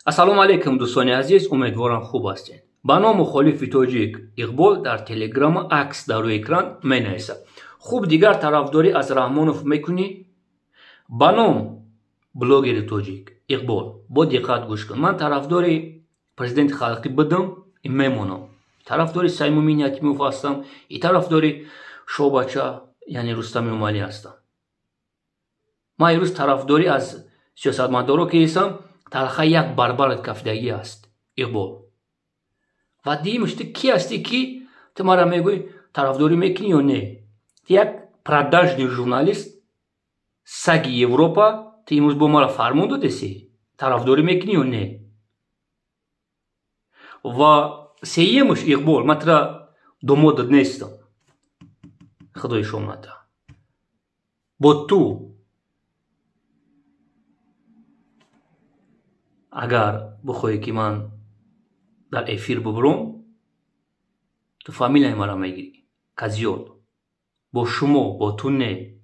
Ассалому алайкум, дӯстони азиз, умедворам, хуб ҳастед. Ба ном мухолифи тоҷик Иқбол дар Телеграма акс дар рӯи экран менависад. Хуб, дигар тарафдорӣ аз Раҳмонов мекунӣ? Ба ном блогери тоҷик Иқбол, бо диққат гӯш кун. Ман тарафдори президенти халқӣ будам и мемонам. Тарафдори Саймумин Ятимов ҳастам и тарафдори Шобача, яъне Рустам Эмомалӣ ҳастам. Ман имрӯз тарафдорӣ аз сиёсатмадоро ки ҳестам, талха як барбарат кафидагӣ аст, Иқбол. Ва дуюмаш, ту кӣ ҳастӣ, ки ту мара мегӯӣ, тарафдорӣ мекунӣ ё не? Ту як продажный журналист, саги Европа, ту имрӯз бо мара фармон додеси, тарафдорӣ мекунӣ ё не? Ва сеюмаш, Иқбол, ман тура домодат нестам, худои шомната. Бо ту агар бихоҳӣ, ки ман дар эфир бубуром, ту фамилияи маро мегирӣ, козёл. Бо шумо, бо ту не,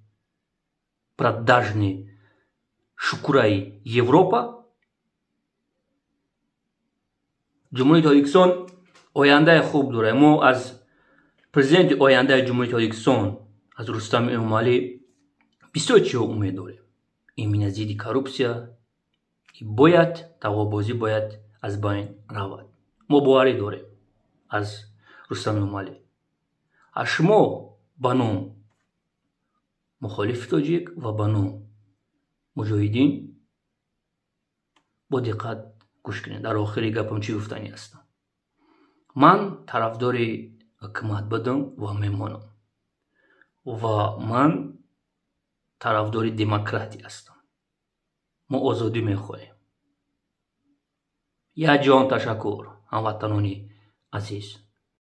продажный шукураи Европа. Ҷумҳурии Тоҷикистон ояндаи хуб дорад. Мо аз президенти ояндаи Ҷумҳурии Тоҷикистон, аз Рустам Эмомалӣ, бисёр чиҳо умед дорем. Именно зидди коррупсия бояд тағобозӣ бояд аз байн равад. Мо боварӣ дорем аз Рустам Эмомалӣ. Аз шумо, ба ном мухолифи тоҷик ва ба ном муҷоҳидин, бо диққат гӯш кунед. Дар охири гапам чӣ гуфтанӣ ҳастам? Ман тарафдори ҳукумат будам ва мемонам ва ман тарафдори демократия ҳастам. Мо озодӣ мехоҳем. Як ҷаҳон ташаккур, ҳамватанони азиз.